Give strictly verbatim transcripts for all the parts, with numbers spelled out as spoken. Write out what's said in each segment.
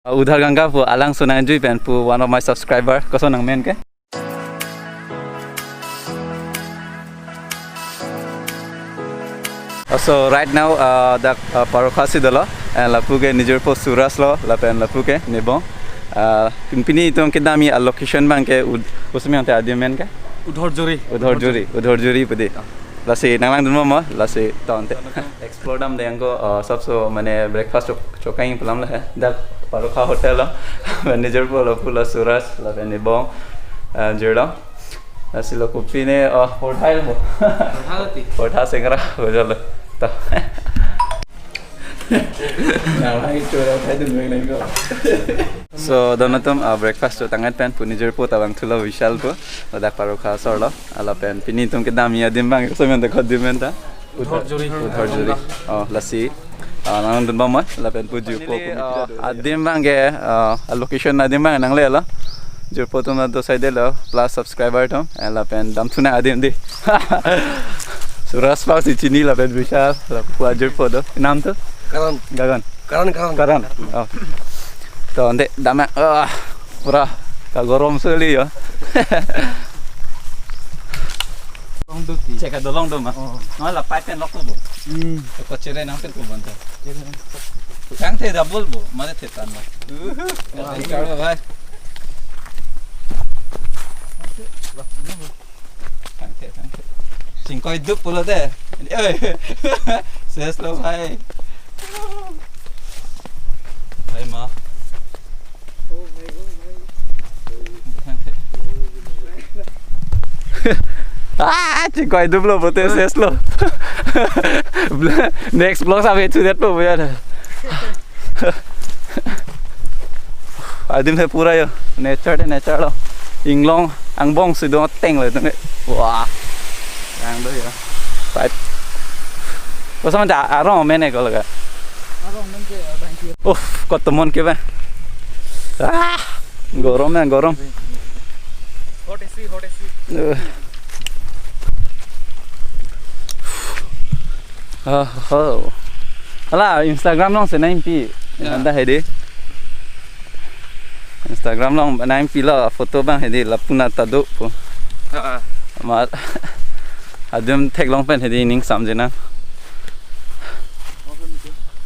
Uh, Udhar Ganga pu alangsun nangjui pen pu one of my subscriber. Koson nangmen ke? Uh, so right now, uh, dak, uh, parokha si dolo, and lapu ke nijorpo Suraj lo, lapen lapu ke Nebong. Uh, pini itum kedamji a-location abang ke ud-, koson ante adim amen ke? Udhorjuri. Udhorjuri, Udhorjuri pu dei. Lasi nanglangdun mo, lasi to ante. Explore damde angko, uh, sabso mane breakfast chok-, chokang pu alam lo he. Dak parokha hotel lo. Nijorpo lo pulo Suraj, lapen Nebong, uh, jirlo. Lasi lo kopine, uh, porthai lo. Porthai lo ti. Porthai sengkra, bojalo. To. Nanglangdun chora thai dun meng nengko. So, dono atum, uh, breakfast chotangdet pen pu nijorpo ta vangthulo Vishal pu. Ladak parokha asor lo. Lapen pini itum kedamji adim abang, koson ante koson adim anta? Udhorjuri. Udhorjuri. Oh, lasi. Ah, nangdun bom mo, lapen pu jirpo. Finally, pu ah, adim abang ke, ah, a-location adim abang nanglelo. Jirpo atum do side lo, plus subscriber atum, eh, lapen damthu nang adim dei. Suraj pang si chini lapen Vishal, lapu ajirpo do. Nam tu? Karan. Gagan. Karan, Karan. Karan. Oh. To, ante, dam nang, ah, pura kagorom sekali ya. Long do ti. Chek adolong do ma. Oh. No, la pipe pen lok bo. Hmm. Ko chere nang pen ko bonta. Chere nang. Kangthe double bo, mane the tan ma. Uhu. Ya, thank you, bhai. Thank you, thank you. Chingkoi dup pulote. Oi. Ses lo bhai. Bhai ma. Thank you. Ah, chingkoi dup lo pulote ses lo. Next vlog sa be chudet po ya. Adim he pura yo. Nature de nature lo. Inglong angbong si do teng lo teng. Wah. Yang do yo. Pipe. Koson anta arong amen ko laga? Arong amen ke, ah, bang ki. Uff, kotomon ke ba. Ah, gorom ya, gorom. Hot A C, hot A C. Eh. Oh, oh. Hala, Instagram along si nangpi. Ya. Anta hedi. Instagram along nangpi lo photo abang hedi lapu na ta do pu. Ah, ah. Ma adim theklong pen hedi ning samjena.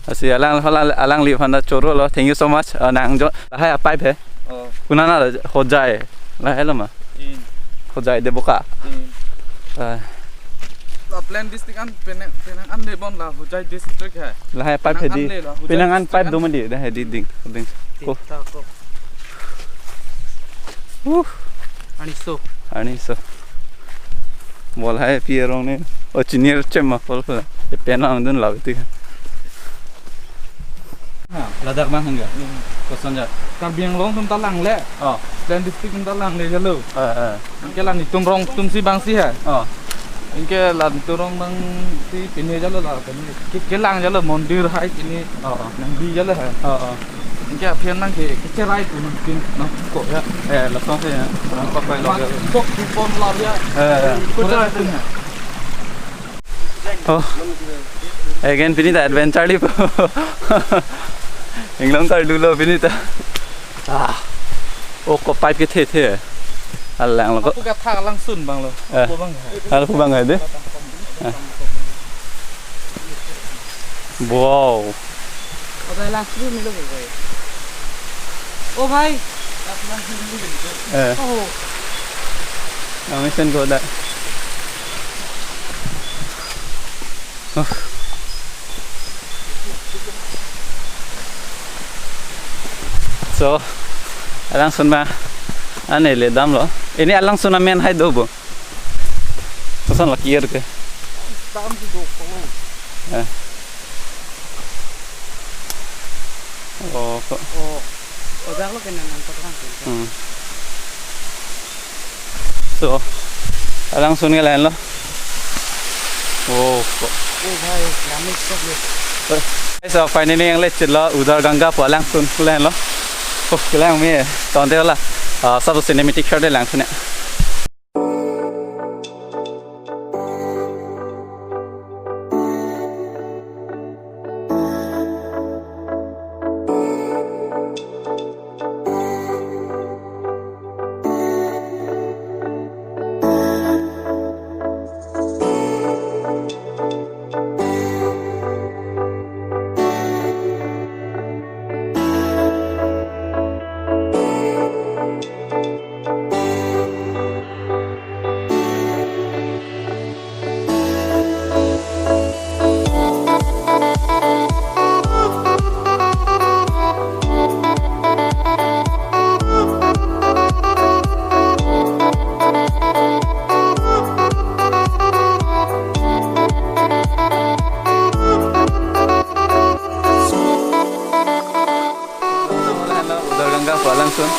Lasi alang, alang, alangli aphan ta choro lo. Thank you so much. Ah, nang jo, lahai a-pipe he. Oh. Konat na Hojai. Lahai lo ma? Tin. Hojai de boka. Tin. Ah. La Pillai district an Penang, Penang an le bon la Hojai district hai. Lahai pipe Penang hedi. An le la Hojai Penang an district pipe an. Do ma di, dah hedi ding, ding. Ko. Tik tak ko. Uh. Arniso. Arniso. Bol hai pi arong ne. O chinir chem ma pol pol. E pen lang dun la ti. Ha, ladak ma hangga. Koson ja. Karbi Anglong atum ta lang le. Oh. Pillai district atum ta lang le jalo. Eh, eh. Anke la netum rong atum si bang si ha. Oh. Anke la netum rong bang si pine jalo la pine. Ke, kelang jalo mondir hai pine. Oh, oh. Nangbi jalo ha. Oh, oh. Anke aphian nang ke, kecherai tu nang pin nang ko ya. Eh, lason si ya. Nang ko pai lo ya. Kok pon la ya. Eh, eh. Ko cherai tu ya. Oh. Again, pini ta adventure li po. Inglong karlu lo pini ta. Ah. Oh, ko pipe kethe the. Alang lo ko. Apu ka thak alangsun bang lo. Eh. Apu bang hai. Alang pu bang hai de. Ah. Wow. Oda last room lo ko. Oh bhai. Eh. Oh. Nang mesen ko da. Oh. So, alangsun ma ane le damlo. Ini alangsun amen hai do bo. Koson la kier ke. Dam si do ko. Eh. Oh, ko. Oh. Ojak lo kenan nang kotrang. Hmm. So, alangsun ke lain lo. Oh, ko. Oh bhai, lamit kok le. So, finally nanglechet lo Udhar Ganga pu alangsun ke lain lo. Oh, kelang me, tonte la. Ah, sab cinematic shot de langsun ya. Udar Ganga pu alangsun.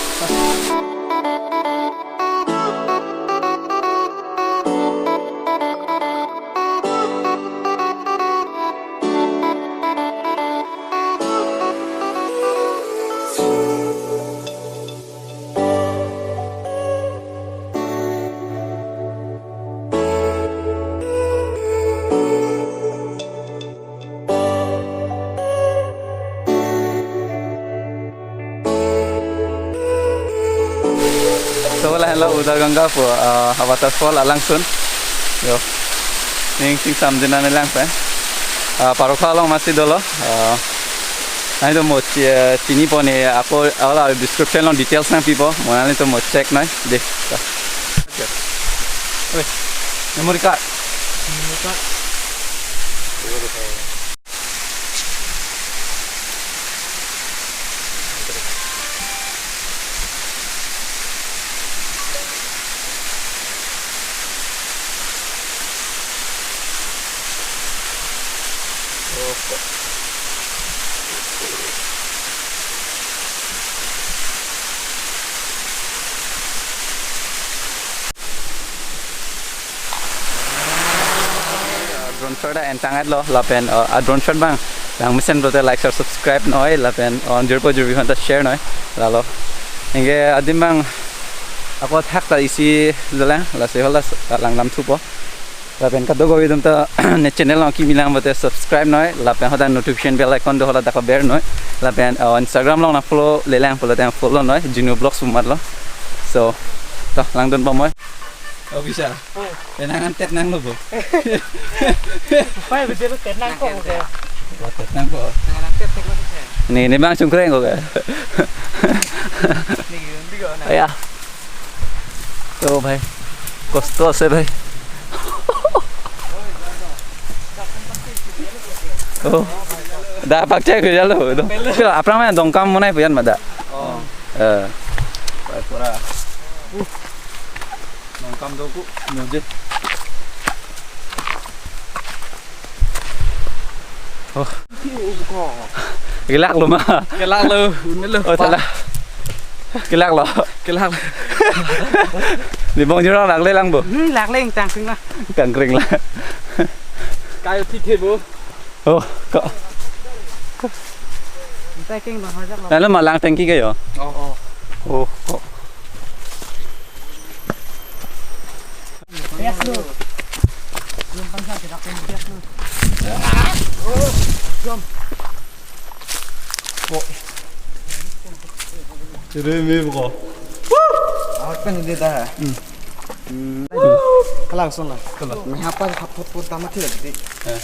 So, lahenlo Udar Ganga pu, ah, waterfall alangsun. Yo. Ning sing samjin nanglang pen. Ah, Parokha along masi dolo. Ah, nangtum mo chi-, eh, chinipo ne ako, ala description along details nangpipo. Mo nanglitum mo check noi. Dei. Oi, memory card. Memory card. Drone shot ta entang-etlo lapen, uh, a drone shot abang langmesen pulote like, share, subscribe noi lapen, uh, jirpo jirpi aphanta share noi lalo. Anke adim abang ako thakta isi dolang, lasi hala langdam thupo. Lapen kadokave atum ta ne channel along kimi lang pulote subscribe noi lapen hadak notification bell icon do hala dak aber noi lapen, uh, Instagram along nangfollow lelang pulote follow noi, Jinu Vlogs pu matlo. So, to langdun pamoi. Oh, bisa. Oh. Penang antet nanglo bo. Pai bejelo tenang ko ke. Wah, tenang ko. Tenang antet tek lo ke. Ni, ni bang sungkreng ko ke. Ni, ni ko na. Ya. To bhai. Kosto ase bhai. Oh. Da pakchai ko jalo. Sila aphrang ma Dongkamukam monai pu an ma da. Oh. Eh. Pura. Dongkam do ku, nuje. Oh. Kelak lo ma. Kelak lo, unelo. Oh, salah. Kelak lo. Kelak lo. Di bong jero lak le lang bo. Hmm, lak le tang kring la. Tang kring la. Kayo thithe bo. Oh, ko. Packing bang hajak lo. Lalu malang tangki kayo. Oh, oh. Oh, ko. Bias lo. Belum panjang kita pun bias lo. Oh, jom. Oh. Jadi mi buka. Awas kan ini dah. Hmm. Hmm. Kalang son la. Kalang. Mehapa thap thap pun tamat tidak jadi. Eh.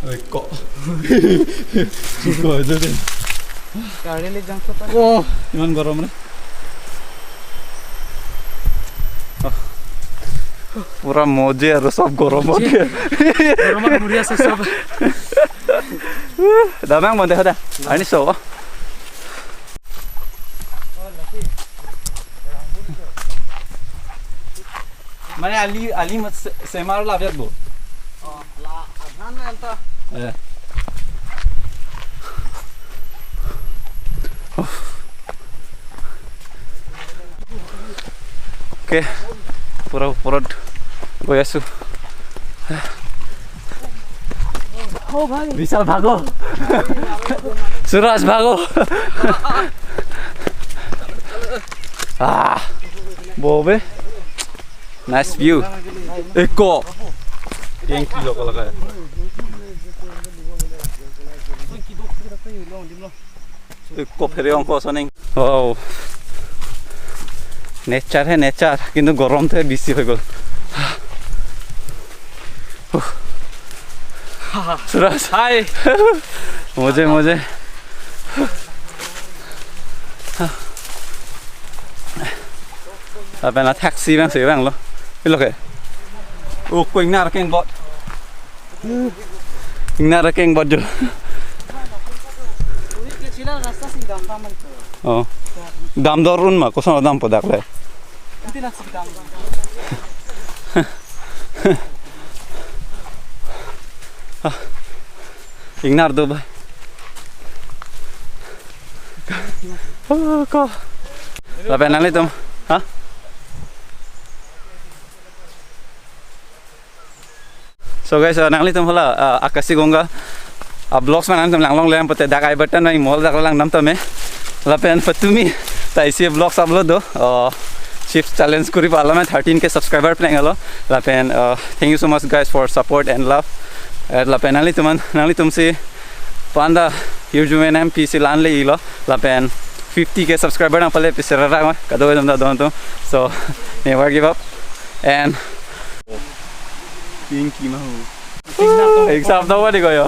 Oi, ko. Ko aja deh. Kali le jang sopan. Oh, iman gorom re. Oh. Pura moje aru sob gorom moje. Gorom moje sob. Damang monte hoda. Ani so. Mane ali, ali mat se-, semar la biar bo. Oh, la adhan na anta. Eh. Okay. Pura, pura goya su. Oh, bhai. Vishal, bhago. Suraj, bhago. Ah, bobe. Nice view. Eko. Thank you, local guy. Eko phere ong ko soning. Wow. Nature hai nature, kintu gorom to bisi hoi gol. Suraj. Hi. Moje, moje. Lapen la taxi bang si bang lo. Ilo ke. Oh, ko ingnar keng bot. Ingnar keng bot jo. Oh. Dam dorun ma, koson dampo dak le. Ingnar do ba. Oh, ko. Lapen nanglitum, ha? So guys, uh, nanglitum hala, uh, Akashi Ganga, uh, vlogs ma nanglitum langlongle pute dak I button nang mall dak langdam tame. Lapen patumi ta isi vlogs upload do. Uh, chips challenge kuri pala me thirteen K subscriber plenglo. Lapen, uh, thank you so much guys for support and love. Uh, lapen nanglitum an, nanglitum si panda YouTube M P si lan le ilo. Lapen fifty K subscriber nang pale pisi rara ma. Kado dam da don tu. So never give up. And Pinky ma ho. Exam to wadi ko yo.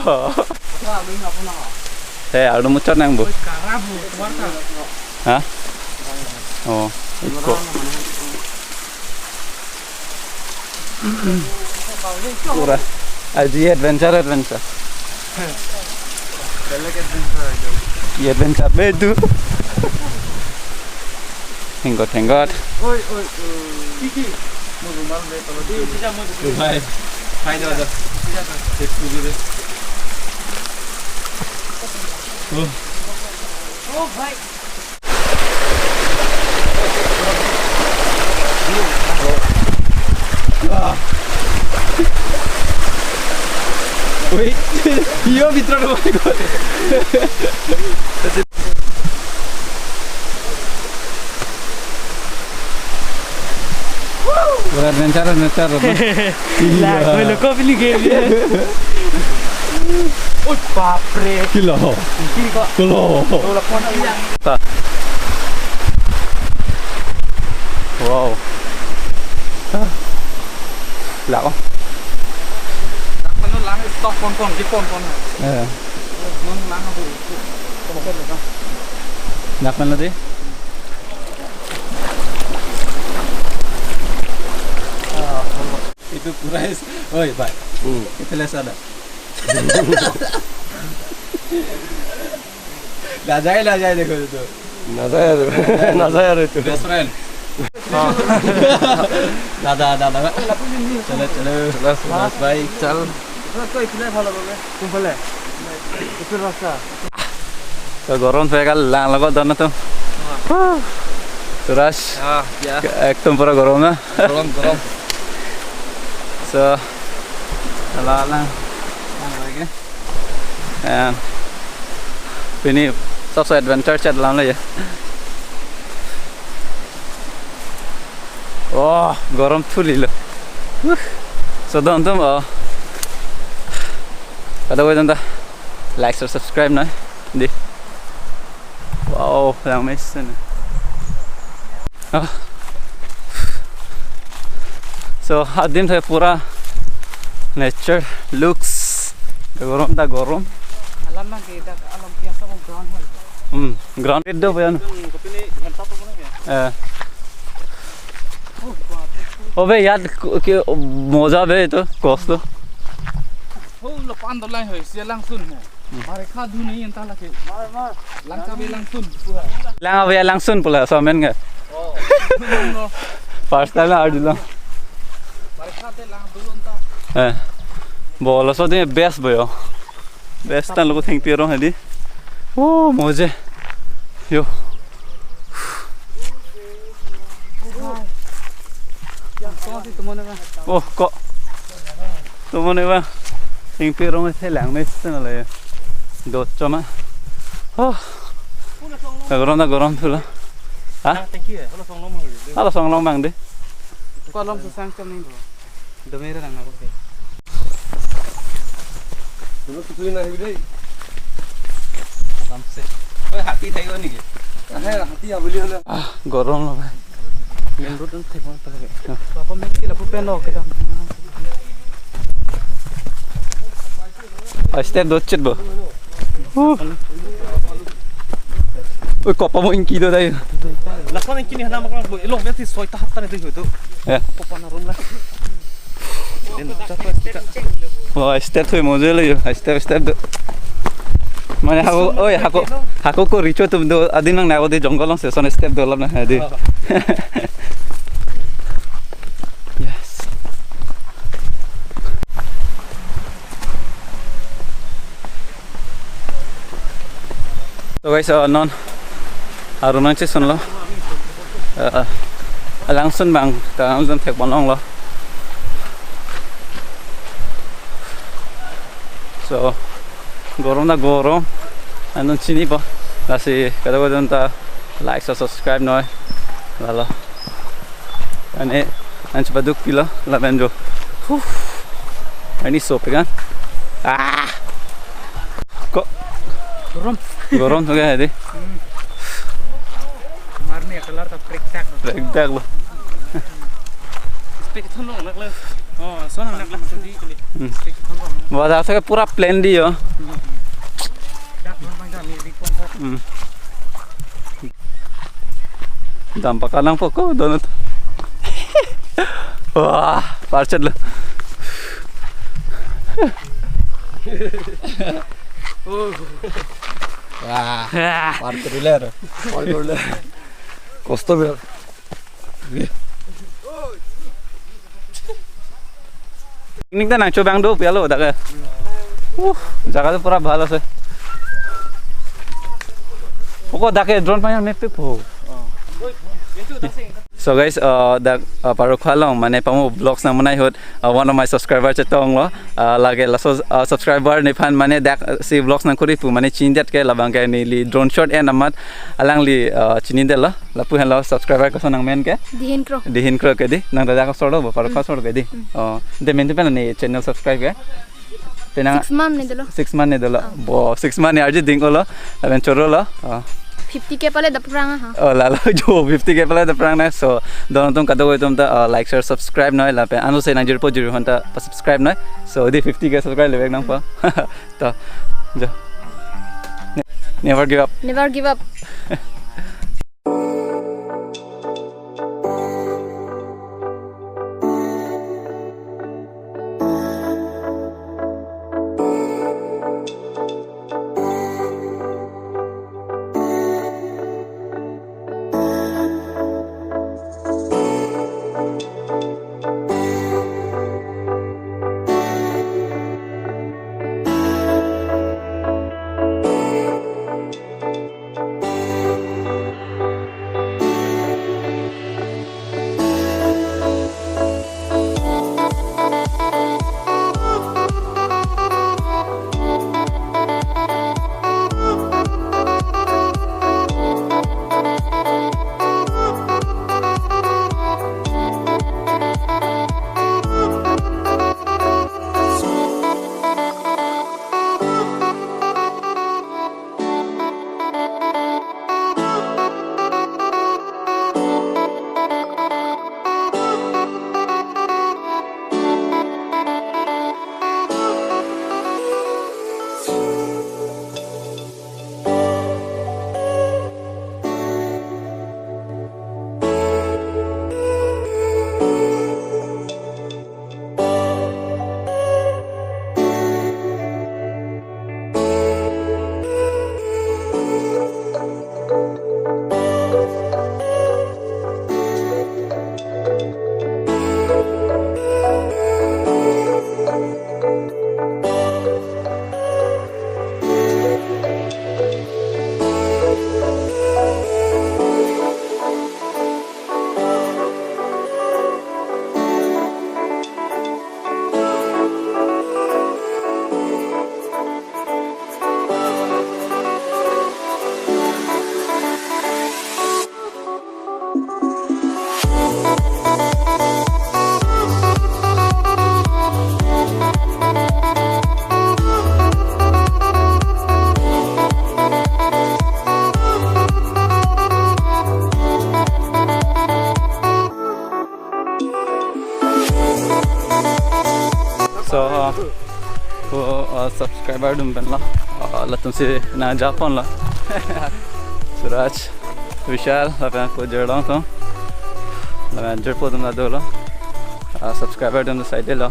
He, alu muchot nang bu. Ha? Oh, iko. Pura. Aji adventure, adventure. Beleg adventure ajo. Ye adventure bedu. Thank God, thank God. Oi, oi, oi. Ki, ki? Mo rumal de tolo. Di, sija mo. Bhai. Bhai, do, do. Sija do. Check to de. Oh. Oh, bhai. Wait. Yo, ভিতৰত সোমাই গ'ল। Pura adventure, adventure. Lah, kolo ko pili game. Oi, bapre. Kilo. Kiri ko. Kilo. Kolo pon iya. Ta. Wow. Lah, oh. Dak mano lang stop pon pon, di pon pon. Eh. Lang lang abu. Dak mano di? Itu pura es. Oi, bhai. Hmm. Itu les ada. Najai, najai dekho itu. Najai aru. Najai aru itu. Best friend. Dada, dada. Chalo, chalo. Chalo, chalo, bhai. Chal. কোনফালে? এইটো ৰাস্তা। তো গৰম পেগাল lang lago dono to. Suraj. Ah, ya. Ekdom pura gorom na. Gorom, gorom. So, ala ala. Lang lagi. And pini sabse adventure chat lang le ya. Oh, gorom thuli lo. Huh. So don tum, oh. Kada wai don ta. Like, share, subscribe na. Di. Wow, langmesen. Ah. So, adim thai pura nature looks. Gorom ta gorom. Alam na ke dak alam ke asa ko ground hoi. Hmm, ground itu apa ya? Itu, itu ini hentak apa namanya? Eh. Oh, bhai, yaar, ki, ki, moza bhai, to, cost to. Oh, lo pan dolai hoi, sia langsun ho. Hmm. Mare kha duni enta lake. Mar, mar. Langka be langsun. Langka be langsun pula, so men nge. Oh. First time na arjulo. Mare kha te lang dulon ta. Eh. Bolo so de best boyo. Best tan loko thengpi arong hadi. Oh, moje. Yo. Oh, ko. Tumone ba. Thengpi arong the langmesen le. Dot choma. Oh. Gorom ta gorom thula. Ha? Thank you. Hala song long mang de. Hala song long mang de. Ko long susang chom ning. Dome ra nang na ko. Dome kutui na hibi dei. Aram se. Oi, hati thai ko niki? Ahe, hati abuli hole. Ah, gorom lo bhai. Main road an thai ko ta lage. Papa me kila pu pen lo ke dam. Ah, step do chit bo. Uh. Oi, kopa mo ingki do dai. Lason ingki ni hana makam bo. Elong beti soi tahap tane tu tu. Ya. Kopa na room la. Din chapa kita. Oh, step tu mo je le yo. Step, step do. Mane hako, oi, hako, hako ko richo tum do. Adin nang na ko di jungle long se son step do lam na di. Oh. Yes. So guys, uh, non Arum nangchesunlo. Eh, alangsun abang ta arum thek ponlonglo. So, gorom na gorom. Anun chinipo. Lasi kadokave atum ta like, so subscribe noi. Lalo. Ani, an cepaduk pilo, lapen jo. Huh. Ani sopik kan. Ah. Kok. Gorom. Gorom tuh kan tadi. Hmm. Marni kelar ta prektak. Prektak lo. Spek thon long nak le. Oh, so nang nak le. Hmm. Spek thon long. Wah, saya pura plain di yo. Hmm. Dak bang bang kami di pon. Hmm. Dampak alang poko donut. Wah, parcet lo. Wah, parcet ular. Parcet ular. Kosto biar. Ini kita nang coba do pialo dak. Uh, jaga tu pura bhal ase. Poko dak drone panya map pe po. So guys, uh, dak uh, Parokhowa along mane pamo vlogs nang manai ahut, uh, one of my subscriber chetonglo, uh, lake laso uh, subscriber nephan mane dak uh, si vlogs nang kuri pu mane chindet ke labang ke neli drone shot en amat alangli uh, chinidetlo. Lapu henlo subscriber koson nang men ke? Dihin Kro. Dihin Kro ke di. Nang dak osor lo bo Parokhowa osor ke di. Hmm. Oh, de men tu pen ne channel subscribe ke? Penang six month ne dolo. Six month ne dolo. Ah. Bo six month ne arji ding olo. Lapen choro lo. Oh. Fifty K pale daprang ha. Oh, lalo jo fifty K pale daprang na. So, donut atum kadokave atum ta uh, like, share, subscribe noi lapen ano se nang jirpo jirpo atum ta subscribe noi. So, di fifty K subscribe levek nangpo. To, jo. Ne- Never give up. Never give up. So, uh, ko, uh, subscriber atum pen lo. Uh, latum si nang japon lo. Suraj, Vishal, lapen ko Jerlong atum. Lapen jirpo atum ta dolo. Uh, subscriber atum ta side lo.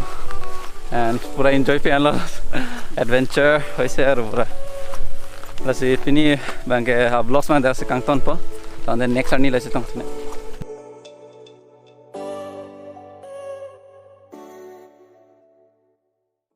And pura enjoy pen lo. Adventure hoise aru pura. Lasi pini abang ke, uh, vlogs abang dak si kangtonpo. Tangte next arni lasi tong tene.